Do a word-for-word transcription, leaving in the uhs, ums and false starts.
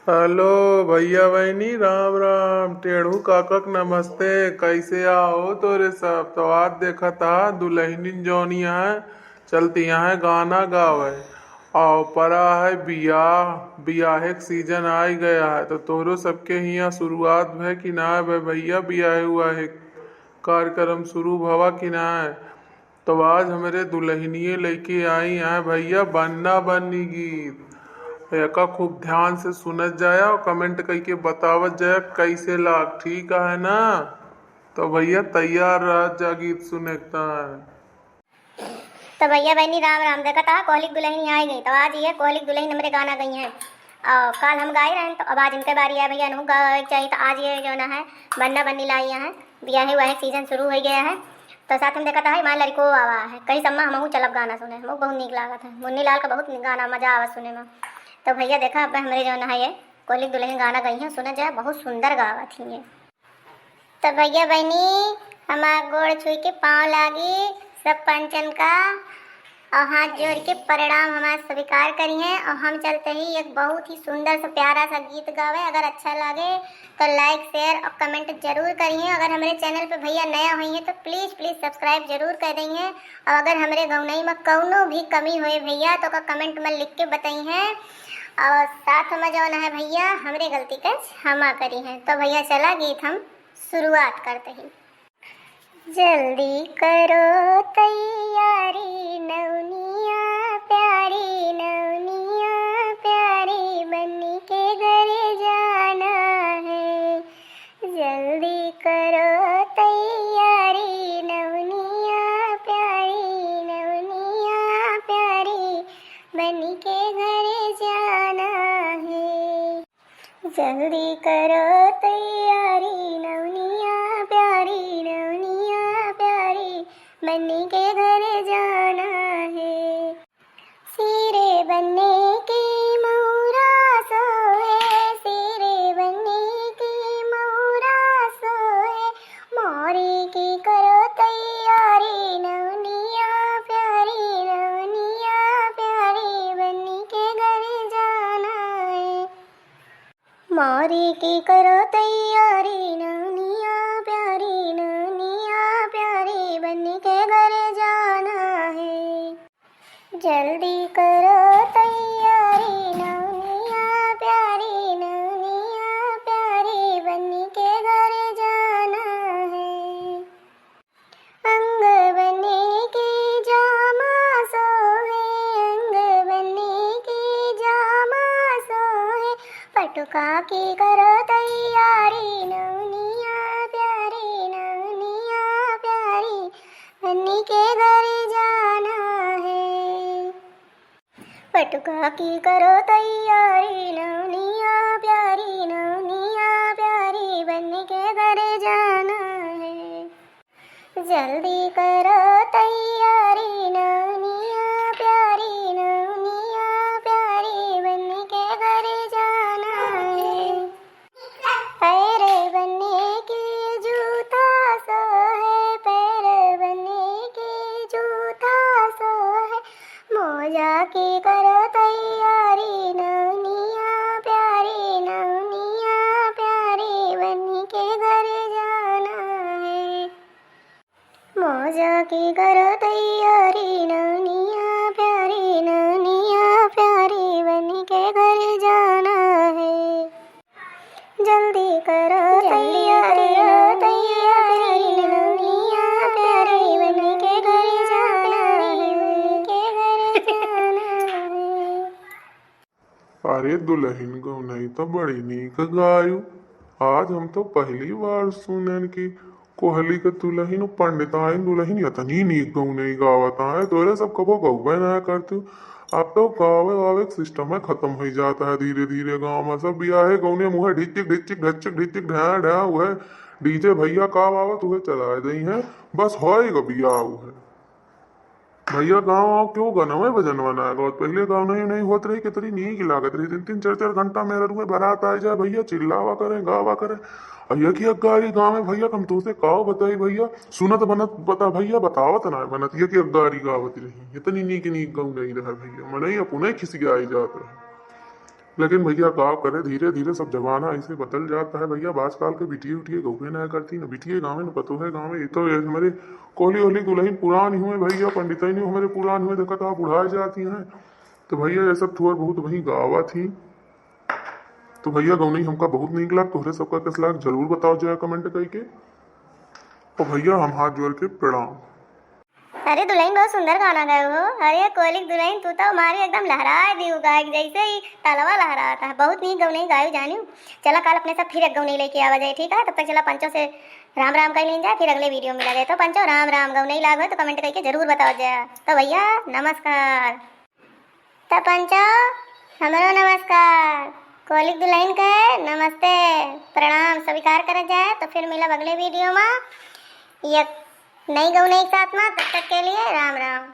हेलो भइया बहिनी, राम राम। टेढ़ू काका क नमस्ते। कइसे आहो तोरे सब? तो आज देखत हा दुलहिनिन जौनी है चलती है गाना गावे। अउ परा है बियाह, बियाहे क सीजन आइ गया है। तो तोहरो सबके हियाँ शुरुआत भय कि नाय भय भइया बियाहे उआहे क कार्यक्रम शुरू भवा कि नाय? तो आज हमरे दुलहिनिये लइके आई हैं भइया बन्ना बन्नी गीत। एका खूब ध्यान से सुनत जाया अउ comment कइके बतावत जाया कइसे लाग, ठीक है ना? तो भइया तैयार रहत जा गीत सुने क ताईं। तो भइया बहिनी राम राम। देखत हा कोहली क दुलहिन आइ गई। तो आज ये कोहली क दुलहिन हमरे गाना गई हैं अउ काल हम गाए रहेन, तो अब आज इनके बारी है भइया, इनहू गावे क चाही। तो आज ये जौन है बन्ना बन्नी लाई हैं, बियाहे उआहे क सीजन शुरू होइ गया है। तो साथ में देखत हा हमार लड़िको आवा है, कहिस अम्मा हमहू चलब गाना सुने, हमहू बहुत नीक लागत है। मुन्नी लाल क बहुत गाना मजा आवत सुने में। तो भइया देखा अब हमरे जौन है ये कोहली क दुलहिन गाना गई हैं, सुनत जाया, बहुत सुंदर गावत ही ये। तो भइया बहिनी हमार गोड़ छुइ के पाँव लागी सब पंचन का, अउ हाथ जोरि के प्रणाम हमार स्वीकार करिहें। अउ हम चलत ही एक बहुत ही सुंदर सा प्यारा सा गीत गावे। अगर अच्छा लागे तो like, share अउ comment जरूर करिहें। अगर हमरे channel पे भइया नया होइहें तो please, please subscribe जरूर कर दइहें। अउ अगर हमरे गौनई में कउनो भी कमी होए भइया तो ओका comment में लिख के बतइहें। अउ साथ में जौन है भइया हमरे गलती के क्षमा करिहें। तो भइया चला गीत हम शुरुआत करत ही। जल्दी करो तैयारी नौनिया प्यारी, नौनिया प्यारी बन्नी के घरे जाना है। जल्दी करो तैयारी नौनिया प्यारी, नौनिया प्यारी बन्नी के घरे जाना है। जल्दी करो तैयारी नौनिया प्यारी, नौनिया प्यारी बन्नी के घरे जाना है। सिरे बन्नी की मौरा सोहे, सिरे बन्नी की मौरा सोहे, मौरी की करो तैयारी नौनिया प्यारी, नौनिया प्यारी बन्नी के घरे जाना है। मौरी की करो तैयारी नौनिया प्यारी, नौनिया प्यारी बन्नी के घरे जाना है। जल्दी करो तैयारी नौनिया प्यारी, नौनिया प्यारी बन्नी के घरे जाना है। अंग बन्नी के जामा सोहे, अंग बन्नी के जामा सोहे, पटुका की करो तैयारी नौनिया प्यारी, नौनिया प्यारी बन्नी के घरे जाना है। पटुका की करो तैयारी नौनिया प्यारी, नौनिया प्यारी बन्नी के घरे जाना है। जल्दी करो तैयारी नौनिया प्यारी, नौनिया प्यारी बन्नी के घरे जाना है। पैर बन्नी के जूता सोहे, पैर बन्नी के जूता सोहे, मोजा की करो तैयारी नौनिया प्यारी, नौनिया प्यारी बन्नी के घरे जाना है। मोजा की करो तैयारी नौनिया प्यारी, नौनिया प्यारी बन्नी के घरे जाना है। जल्दी करो तैयारी, तैयारी नौनिया प्यारी बन्नी के घरे जाना है, बन्नी के घरे जाना है। अरे दुलहिन गौनई तो बड़ी नीक गायू। आज हम तो पहली बार सुनेन कि कोहली के दुलहिन, पंडिताइन दुलहिन एतनी नीक गौनई गावत आए। तोरे सब कबो गौबे ना करतू। अब तो गावे वावे के system है खतम होइ जात है धीरे धीरे। गाँव में सब बियाहे गौने मुहे ढिचिक ढिचिक ढिचिक ढिचिक ढ्या ढ्या उहे DJ भइया का आवत उहे चलाए दइहें। बस होए ग बियाह उहे। भइया गाँव आव केहू गनवे भजनवा ना गावत। पहिले गाँव नहीं नहीं होत रही, कितनी नीक लागत रही। तीन तीन चार चार घंटा मेहररुए बारात आए जाए भइया, चिल्लावा करें, गावा करें। अइया कि अगारी गाँव में भइया, हम तोसे काव बताई भइया, सुनत बनत बता भइया, बतावत ना बनत, ये कि अगारी गावत रही। इतनी नीक नीक गौनई रहे भइया, मनई अपने खिसियाई जात रहे। लेकिन भइया का करे, धीरे धीरे सब जमाना ऐसे बदल जाता है भइया। आजकल के बिटिये उटिये गउबे ना करती, न बिटिये गावे न पतोहे गावे। ये तो ये हमारे कोहली ओहली दुलहिन पुरान हुए भइया, पंडितइनी हमारे पुरान हुए, देखत आवा बुढ़ाए जाती हैं। तो भइया ये सब थोर बहुत वही गावा थी। तो भइया गउनई हमका बहुत नीक लाग, तोहरे सबका कइस लाग जरूर बताओ जाए comment कइके। और भइया हम हाथ जोड़ के प्रणाम। अरे दुलहिन बहुत सुंदर गाना गायो हो। अरे कोहली दुलहिन तू तो मारी एकदम लहराए दियो गायक जैसे ही तलवा लहराता है। बहुत नीक गउनई गायो जानियो। चला काल अपने सब फिर एक गउनई लेके आवा जाए, ठीक है? तब तक चला पंचो से राम राम कइ लीन जाए, फिर अगले video में मिला जाए। तो पंचो राम राम, गउनई लाग हो तो comment कइके जरूर बताओ जाए। तो भइया नमस्कार। त पंचो, हमरो नमस्कार। कोहली दुलहिन के नमस्ते, प्रणाम स्वीकार करत जाए। तो फिर मिलब अगले video मा एक नई गउनई के साथ मा। तब तक के लिए राम राम।